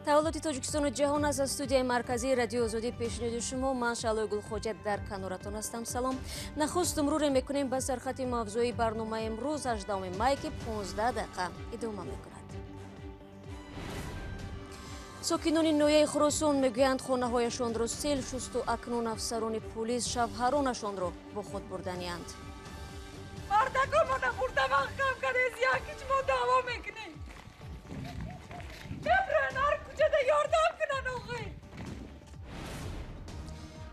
Таваллуди Тоҷикистону ҷаҳон аст аз студияи марказии Радиои Озодӣ пешниҳоди шумо. Ман Шаълои Гулхоҷа дар каноратон ҳастам. Салом. Нахуст муруре мекунем ба сархати мавзӯи барномаи имрӯз 18 май, ки 15 дақиқа идома мекунад. Сокинони ноҳияи Хуросон мегӯянд, хонаҳояшонро сел шусту акнун афсарони пулис шавҳаронашонро бо худ бурданианд. Мардакомона бурда маҳкам кардез, якич мо даъво мекунем. Бебран ҳар куҷада ёрдам кунан охи.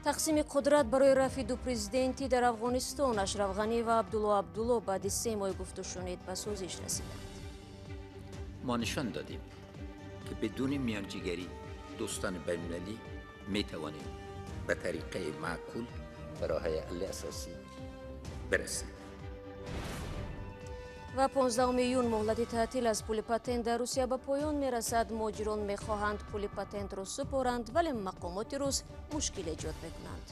Тақсими қудрат барои рафъи ду президентӣ дар Афғонистон, Ашраф Ғанӣ ва Абдулло Абдулло баъди 3 моҳ гуфтушунид ба созиш расиданд. Мо нишон додем, ки бидуни миёнҷигарӣ дӯстони байналмилалӣ метавонем ба тариқаи маъқул ба роҳи ҳалли асосӣ бирасем. Ва 15 июн муҳлати таътил аз пули патент дар Русия ба поён мерасад. Муҳоҷирон мехоҳанд пули патентро супоранд, вале мақомоти рус мушкил эҷод мекунанд.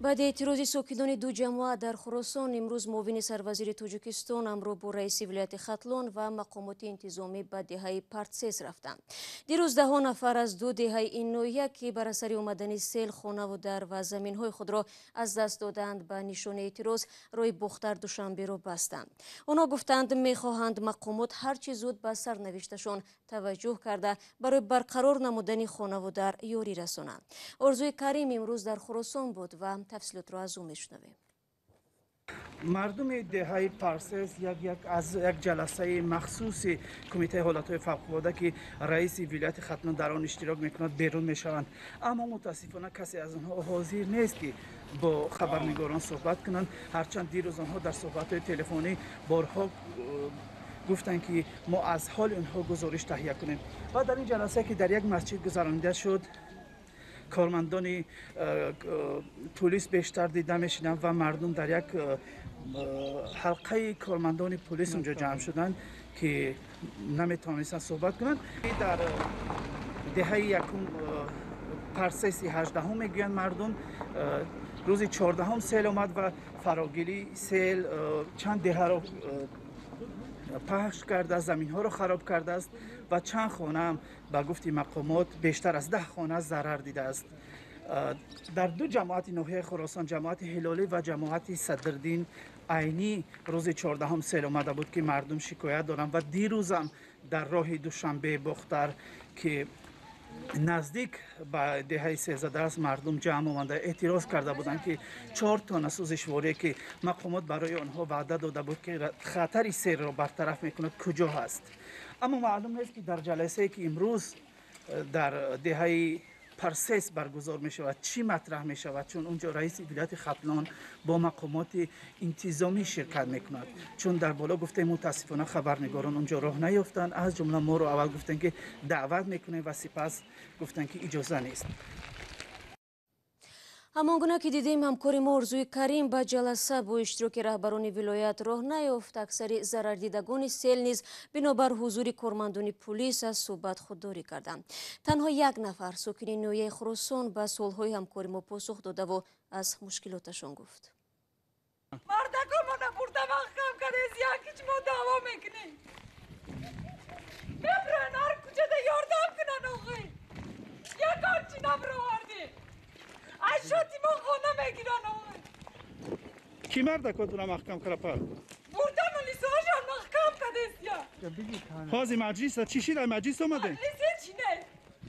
Баъди эътирози сокинони ду ҷамоат дар Хуросон, имрӯз муовини сарвазири Тоҷикистон ҳамроҳ бо раиси вилояти Хатлон ва мақомоти интизомӣ ба деҳаи Партсес рафтанд. Дирӯз даҳо нафар аз ду деҳаи ин ноҳия, ки бар асари омадани сел хонаву дар ва заминҳои худро аз даст доданд, ба нишони эътироз роҳи Бохтар Душанберо бастанд. Онҳо гуфтанд, мехоҳанд мақомот ҳарчи зуд ба сарнавишташон таваҷҷӯҳ карда, барои барқарор намудани хонаву дар ёрӣ расонанд. Орзуи Карим имрӯз дар Хуросон буд ва тафсилотро аз ӯ мешунавем. Мардуми деҳаи Парсес аз як ҷаласаи махсуси кумитаи ҳолатҳои фавқулода, ки раиси вилояти Хатлон дар он иштирок мекунад, берун мешаванд. Аммо мутаассифона касе аз онҳо ҳозир нест, ки бо хабарнигорон суҳбат кунанд. Ҳарчанд дирӯз онҳо дар суҳбатҳои телефонӣ борҳо гуфтанд, ки мо аз ҳоли онҳо гузориш таҳия кунем. Ва дар ин ҷаласа, ки дар як масҷид гузаронида шуд, кормандони пулис бештар дида мешинанд ва мардум дар як ҳалқаи кормандони пулис унҷо ҷамъ шуданд, ки наметавонистанд суҳбат кунанд. Дар деҳаи якум Парсеси 18 мегӯянд мардум, рӯзи 14 сел омад ва фарогирии сел чанд деҳаро пахш кардааст, заминҳоро хароб кардааст ва чанд хонаам ба гуфти мақомот бештар аз 10 хона зарар дидааст. Дар ду ҷамоати ноҳияи Хуросон, ҷамоати Ҳилолӣ ва ҷамоати Садриддин Айнӣ, рӯзи 14 сел омада буд, ки мардум шикоят доранд. Ва дирӯзам дар роҳи Душанбе Бохтар, ки наздик ба деҳаи Сезада аст, мардум ҷамъ омада эътироз карда буданд, ки 4 тона сӯзишворие, ки мақомот барои онҳо ваъда дода буд, ки хатари серро бартараф мекунад, куҷо ҳаст. Аммо маълум нест, ки дар ҷаласае, ки имрӯз дар деҳаи Парсес баргузор мешавад, чӣ матраҳ мешавад, чун унҷо раиси вилояти Хатлон бо мақомоти интизомӣ ширкат мекунад. Чун дар боло гуфтем, мутаассифона хабарнигорон унҷо роҳ наёфтанд. Аз ҷумла моро аввал гуфтанд, ки даъват мекунем, ва сипас гуфтанд, ки иҷоза нест. Ҳамон гуна ки дидем, ҳамкори мо Орзуи Карим ба ҷаласа бо иштироки раҳбарони вилоят роҳ наёфт. Аксари зарардидагони сел низ бинобар ҳузури кормандони пулис аз суҳбат худдорӣ карданд. Танҳо як нафар сокини ноҳияи Хуросон ба суолҳои ҳамкори мо посух додаву аз мушкилоташон гуфт. Мардакомона бурда маҳкам кардез, якич мо даъво мекунем. Бебран ҳар куҷада ёрдам кунан охи. Ягон чи набировардем. Ашоти мо хона мегиран охи. Ки мардакотуна маҳкам кара пар? Бурда милисоашон маҳкам кардестия. Ҳозир маҷлиса чӣ шид? Ай маҷлис омадем? Маҷлис ҳеч не.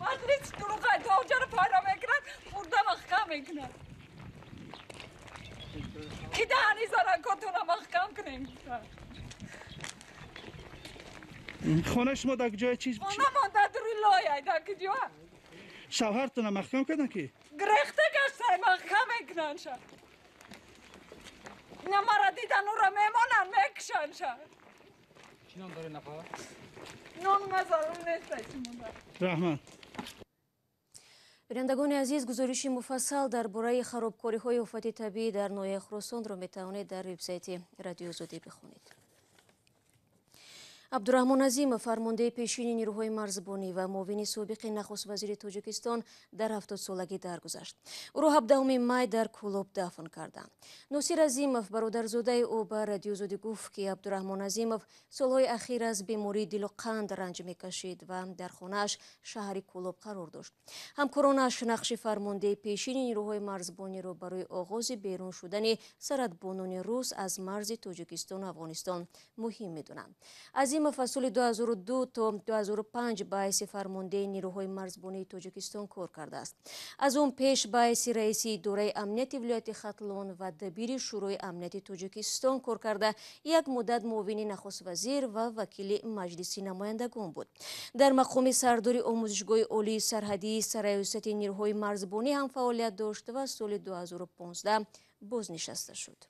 Маҷлис дуруғай то онҷаро пайдо мекунад, бурда маҳкам мекунад. Ки даҳани заракотуна маҳкам кунем? Хонаи шумо дар ҷои чӣ? Хонамон дар дури лояй, дар куҷо? Шавҳартона маҳкам кардан ки? Гирехта гаштай маҳкам мекунанд ша. Ина мара дидан ура мемонанд, мекушанд ша. Чӣ ном дори нафар? Ном мазарум нестай чӣ монда. Раҳмат. Бинандагони азиз, гузориши муфассал дар бораи харобкориҳои офати табиӣ дар ноҳияи Хуросонро метавонед дар вебсайти Радиои Озодӣ бихонед. Абдураҳмон Азимов, фармондеҳи пешини нирӯҳои марзбонӣ ва муовини собиқи нахуствазири Тоҷикистон, дар 70-солагӣ даргузашт. Ӯро 17 май дар Кӯлоб дафн карданд. Носир Азимов, бародарзодаи ӯ, ба Радиозодӣ гуфт, ки Абдураҳмон Азимов солҳои ахир аз бемории дилу қанд ранҷ мекашид ва дар хонааш шаҳри Кӯлоб қарор дошт. Ҳамкоронаш нақши фармондеҳи пешини нирӯҳои марзбониро барои оғози берун шудани сарҳадбонони рус аз марзи Тоҷикистону Афғонистон муҳим медонанд. Азимов аз соли 2002 то 2005 ба ҳайси фармондеҳи нирӯҳои марзбонии Тоҷикистон кор кардааст. Аз он пеш ба ҳайси раиси идораи амнияти вилояти Хатлон ва дабири Шӯрои амнияти Тоҷикистон кор карда, як муддат муовини нахуствазир ва вакили Маҷлиси намояндагон буд. Дар мақоми сардори омӯзишгоҳи олии сарҳадии сарраёсати нирӯҳои марзбонӣ ҳам фаъолият дошт ва соли 2015 бознишаста шуд.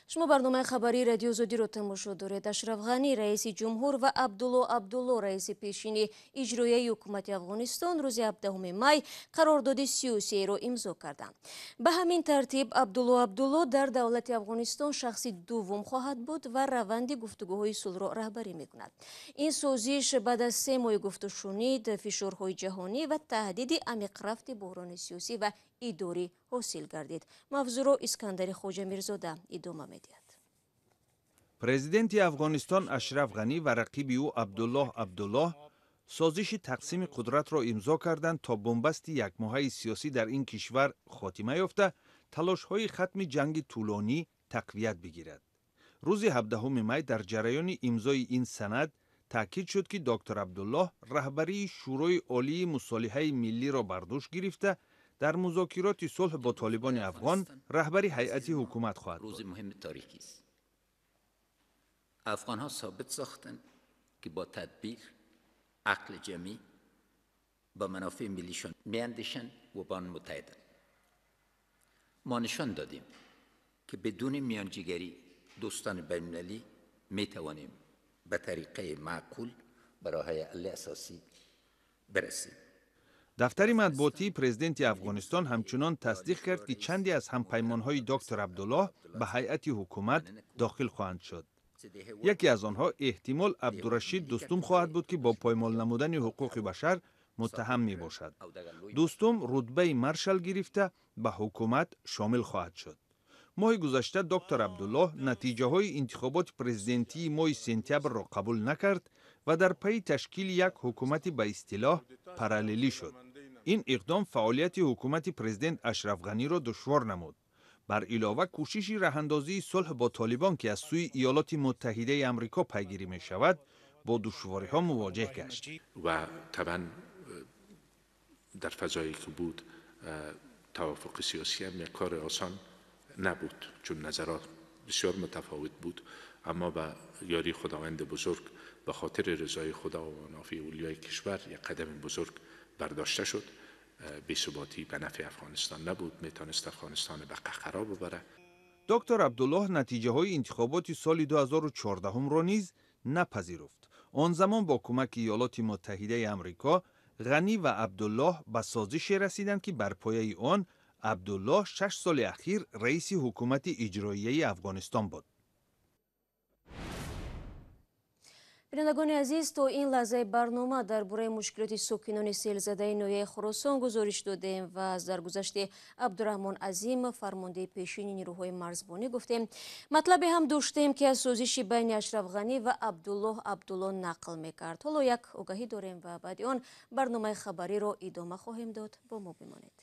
Шумо барномаи хабарии Радиозодиро тамошо доред. Ашраф Ғанӣ, раиси ҷумҳур, ва Абдулло Абдулло, раиси пешини иҷроияи ҳукумати Афғонистон, рӯзи 17 май қарордоди сиёсиеро имзо карданд. Ба ҳамин тартиб Абдулло Абдулло дар давлати Афғонистон шахси дуввум хоҳад буд ва раванди гуфтугӯҳои сулҳро раҳбарӣ мекунад. Ин созиш баъд аз 3 моҳи гуфтушунид, фишорҳои ҷаҳонӣ ва таҳдиди амиқрафти буҳрони сиёсӣ ва идорӣ ҳосил гардид. Мавзӯъро Искандари Хоҷамирзода идома медиҳад. Президенти Афғонистон Ашраф Ғанӣ ва рақиби ӯ Абдуллоҳ Абдуллоҳ созиши тақсими қудратро имзо карданд, то бунбасти якмоҳаи сиёсӣ дар ин кишвар хотима ёфта, талошҳои хатми ҷанги тӯлонӣ тақвият бигирад. Рӯзи 17 май дар ҷараёни имзои ин санад таъкид шуд, ки доктор Абдуллоҳ раҳбарии Шӯрои Олии мусолиҳаи миллиро бар дӯш гирифта, дар музокироти сулҳ бо толибони афғон раҳбари ҳайати ҳукумат хоҳад буд. Рӯзи муҳими таърихӣ аст. Афғонҳо собит сохтанд, ки бо тадбир, ақли ҷамъӣ ба манофеи миллишон меандешанд ва ба он муттаҳиданд. Мо нишон додем, ки бидуни миёнҷигарӣ дӯстони байналмилалӣ метавонем ба тариқаи маъқул ба роҳҳои ҳалли асосӣ برسیم. Дафтари матбуотии президенти Афғонистон ҳамчунон тасдиқ кард, ки чанде аз ҳампаймонҳои доктор Абдуллоҳ ба ҳайати ҳукумат дохил хоҳанд шуд. Яке аз онҳо эҳтимол Абдурашид Дӯстум хоҳад буд, ки бо поймол намудани ҳуқуқи башар муттаҳам мебошад. Дӯстум рутбаи маршал гирифта ба ҳукумат шомил хоҳад шуд. Моҳи гузашта доктор Абдуллоҳ натиҷаҳои интихоботи президентии моҳи сентябрро қабул накард ва дар пайи ташкили як ҳукумати ба истилоҳ параллелӣ шуд. Ин иқдом фаъолияти ҳукумати президент Ашраф Ғаниро душвор намуд. Бар илова, кӯшиши раҳандозии сулҳ бо толибон, ки аз сӯи Иёлоти Муттаҳидаи Амрико пайгирӣ мешавад, бо душвориҳо мувоҷеҳ гашт. Ва табъан дар фазое ки буд, тавофуқи сиёсӣ ҳам як кори осон набуд, чун назарот бисёр мутафовут буд, аммо ба ёрии Худованди бузург, ба хотири ризои Худо ва манофеи улиёи кишвар як қадами бузург бардошта шуд. Бесуботӣ ба нафъи Афғонистон набуд, метавонист Афғонистон ба қаҳқаро бибарад. Доктор Абдуллоҳ натиҷаҳои интихоботи соли 2014-ро низ напазируфт. Он замон бо кӯмаки Иёлоти Муттаҳидаи Амрико Ғанӣ ва Абдуллоҳ ба созише расиданд, ки бар пояи он Абдуллоҳ 6 соли ахир раиси ҳукумати иҷроияи Афғонистон буд. Бинандагони азиз, то ин лаҳзаи барнома дар бораи мушкилоти сокинони селзадаи ноҳияи Хуросон гузориш додем ва аз даргузашти Абдураҳмон Азимов, фармондеҳи пешини нирӯҳои марзбонӣ, гуфтем. Матлабе ҳам доштем, ки аз созиши байни Ашраф Ғанӣ ва Абдуллоҳ Абдулло нақл мекард. Ҳоло як огаҳӣ дорем ва баъди он барномаи хабариро идома хоҳем дод. Бо мо бимонед.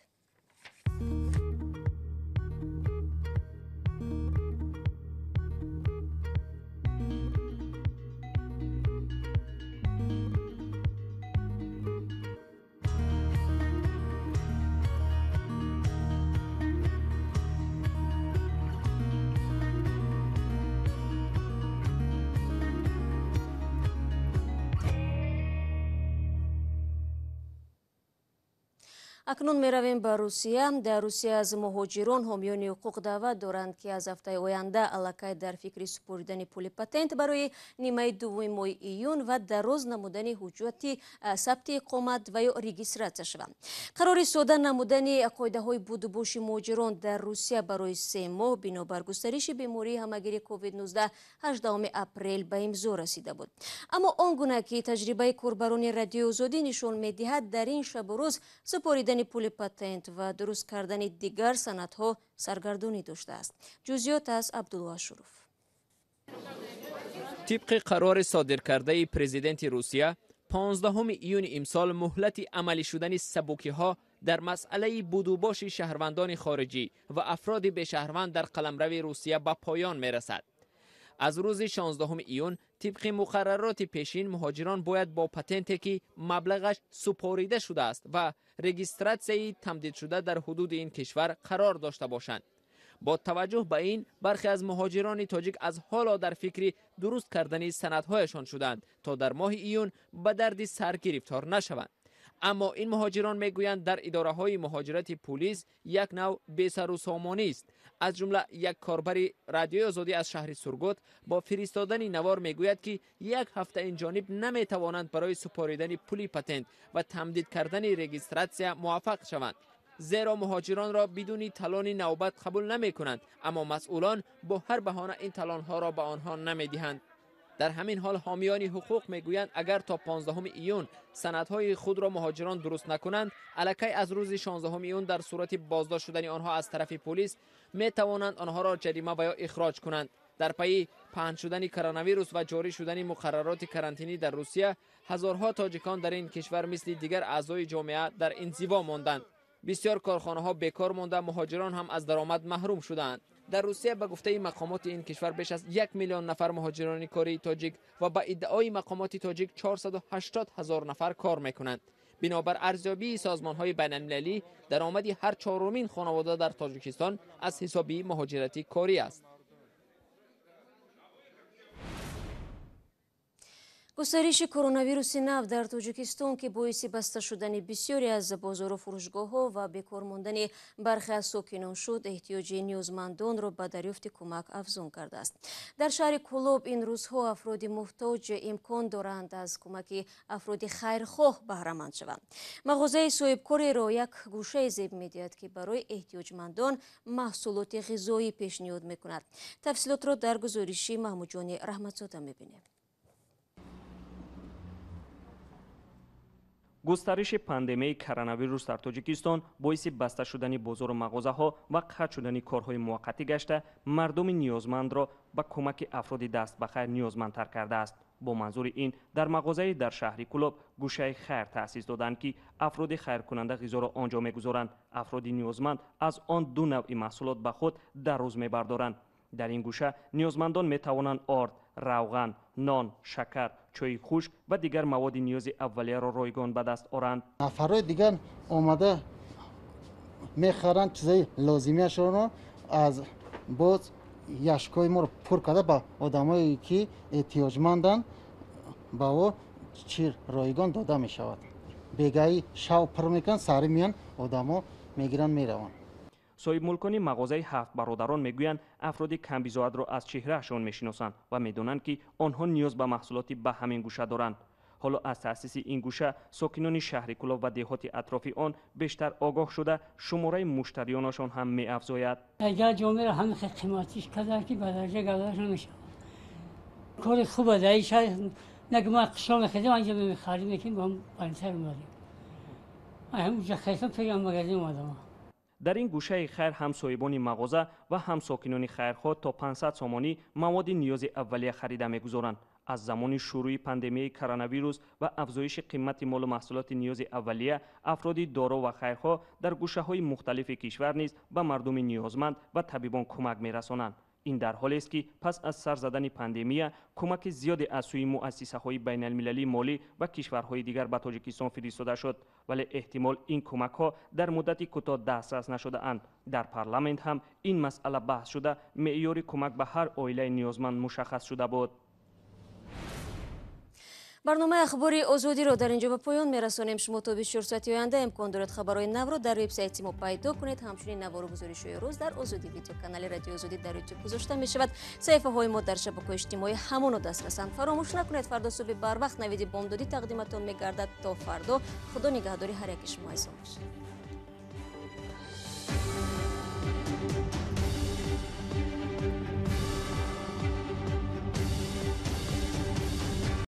Акнун меравем ба Русия. Дар Русия аз муҳоҷирон ҳомиёни ҳуқуқ даъват доранд, ки аз ҳафтаи оянда аллакай дар фикри супоридани пули патент барои нимаи дуввуми моҳи июн ва дароз намудани ҳуҷҷати сабти иқомат ва ё регистратсия шаванд. Қарори сода намудани қоидаҳои будубоши муҳоҷирон дар Русия барои 3 моҳ бинобар густариши бемории ҳамагири COVID-19 18 апрел ба имзо расида буд. Аммо он гуна ки таҷрибаи корбарони Радиои Озодӣ нишон медиҳад, дар ин шабу рӯз супоридани пули патент ва дуруст кардани дигар санадҳо саргардонӣ доштааст. Ҷузъиёт аз Абдулло Ашуров. Тибқи қарори содиркардаи президенти Русия, 15 июни имсол муҳлати амалӣ шудани сабукиҳо дар масъалаи будубоши шаҳрвандони хориҷӣ ва афроди бешаҳрванд дар қаламрави Русия ба поён мерасад. Аз рӯзи 16 июн тибқи муқаррароти пешин муҳоҷирон бояд бо патенте ки маблағаш супорида шудааст ва регистратсияи тамдидшуда дар ҳудуди ин кишвар қарор дошта бошанд. Бо таваҷҷӯҳ ба ин, бархе аз муҳоҷирони тоҷик аз ҳоло дар фикри дуруст кардани санадҳояшон шуданд, то дар моҳи июн ба дарди сар гирифтор нашаванд. Аммо ин муҳоҷирон мегӯянд, дар идораҳои муҳоҷирати пулис як нав бесарусомонӣ аст. Аз ҷумла як корбари Радиои Озодӣ аз шаҳри Сургут бо фиристодани навор мегӯяд, ки як ҳафта ин ҷониб наметавонанд барои супоридани пули патент ва тамдид кардани регистратсия муваффақ шаванд, зеро муҳоҷиронро бидуни талони навбат қабул намекунанд, аммо масъулон бо ҳар баҳона ин талонҳоро ба онҳо намедиҳанд. Дар ҳамин ҳол ҳомиёни ҳуқуқ мегӯянд, агар то 15 июн санадҳои худро муҳоҷирон дуруст накунанд, аллакай аз рӯзи 16 июн дар сурати боздошт шудани онҳо аз тарафи полис метавонанд онҳоро ҷарима ва ё ихроҷ кунанд. Дар пайи паҳн шудани коронавирус ва ҷорӣ шудани муқаррароти карантинӣ дар Русия, ҳазорҳо тоҷикон дар ин кишвар мисли дигар аъзои ҷомеа дар инзиво монданд. Бисёр корхонаҳо бекор монда, муҳоҷирон ҳам аз даромад маҳрум шудаанд. Дар Русия ба гуфтаи мақомоти ин кишвар беш аз 1 миллион нафар муҳоҷирони кории тоҷик ва ба иддаои мақомоти тоҷик 480 ҳазор нафар кор мекунанд. Бинобар арзёбии созмонҳои байналмилалӣ, даромади ҳар чорумин хонавода дар Тоҷикистон аз ҳисоби муҳоҷирати корӣ аст. Густариши коронавируси нав дар Тоҷикистон, ки боиси баста шудани бисёре аз бозору фурӯшгоҳҳо ва бекор мондани бархе аз сокинон шуд, эҳтиёҷи ниёзмандонро ба дарёфти кӯмак афзун кардааст. Дар шаҳри Кӯлоб ин рӯзҳо афроди муҳтоҷ имкон доранд аз кӯмаки афроди хайрхоҳ баҳраманд шаванд. Мағозаи соҳибкореро як гӯшаи зеб медиҳад, ки барои эҳтиёҷмандон маҳсулоти ғизоӣ пешниҳод мекунад. Тафсилотро дар гузориши Маҳмудҷони Раҳматзода мебинем. Густариши пандемияи коронавирус дар Тоҷикистон боиси баста шудани бозору мағозаҳо ва қатъ шудани корҳои муваққатӣ гашта, мардуми ниёзмандро ба кӯмаки афроди даст ба хайр ниёзмандтар кардааст. Бо манзури ин дар мағозаи дар шаҳри Кӯлоб гӯшаи хайр таъсис доданд, ки афроди хайркунанда ғизоро он ҷо мегузоранд. Афроди ниёзманд аз он ду навъи маҳсулот ба худ дар рӯз мебардоранд. Дар ин гӯша ниёзмандон метавонанд орд, равған, нон, шакар, чойи хушк ва дигар маводи ниёзи аввалияро ройгон ба даст оранд. Нафарҳои дигар омада мехаранд чизои лозимияшонро, аз боз яшкҳои моро пур карда ба одамое ки эҳтиёҷманданд ба о чир ройгон дода мешавад. Бегаи шав пур мекунанд, саҳарӣ меянд, одамо мегиранд, мераванд. Соҳибмулкони мағозаи ҳафт бародарон мегӯянд, афроди камбизоатро аз чеҳраашон мешиносанд ва медонанд, ки онҳо ниёз ба маҳсулоти ба ҳамин гӯша доранд. Ҳоло аз таъсиси ин гӯша сокинони шаҳри Кӯлоб ва деҳоти атрофи он бештар огоҳ шуда, шумораи муштариёнашон ҳам меафзояд. Агар ҷомеаро ҳамин хел қиматиш карда, ки ба дараҷа гавдараш намешавад. Кори хуба дар ин шаҳр, на ки ма қишлоқ мехезем, анҷо мехаридем, мекунем, ба банисар омадем. Ҳаминҷа хестам, пеги магазин омадам. Дар ин гӯшаи хайр ҳам соҳибони мағоза ва ҳам сокинони хайрхоҳ то 500 сомонӣ маводи ниёзи аввалия харида мегузоранд. Аз замони шурӯи пандемияи коронавирус ва афзоиши қимати молу маҳсулоти ниёзи аввалия, афроди доро ва хайрхоҳ дар гӯшаҳои мухталифи кишвар низ ба мардуми ниёзманд ва табибон кӯмак мерасонанд. Ин дар ҳолест, ки пас аз сар задани пандемия кӯмаки зиёде аз сӯи муассисаҳои байналмилалии молӣ ва кишварҳои дигар ба Тоҷикистон фиристода шуд, вале эҳтимол ин кӯмакҳо дар муддати кӯтоҳ дастрас нашудаанд. Дар парламент ҳам ин масъала баҳс шуда, меъёри кӯмак ба ҳар оилаи ниёзманд мушаххас шуда буд. Барномаи Ахбори Озодиро дар инҷо ба поён мерасонем. Шумо то 24 соати оянда имкон доред хабарҳои навро дар вебсайти мо пайдо кунед. Ҳамчунин навору гузоришҳои рӯз дар Озодӣ Видео, канали Радиои Озодӣ дар Ютуб гузошта мешавад. Саҳифаҳои мо дар шабакаҳои иҷтимоӣ ҳамоно дастрасанд. Фаромӯш накунед, фардо субҳи барвақт Навиди Бомдодӣ тақдиматон мегардад. То фардо, Худо нигаҳдори ҳар яки шумо азизон бошад.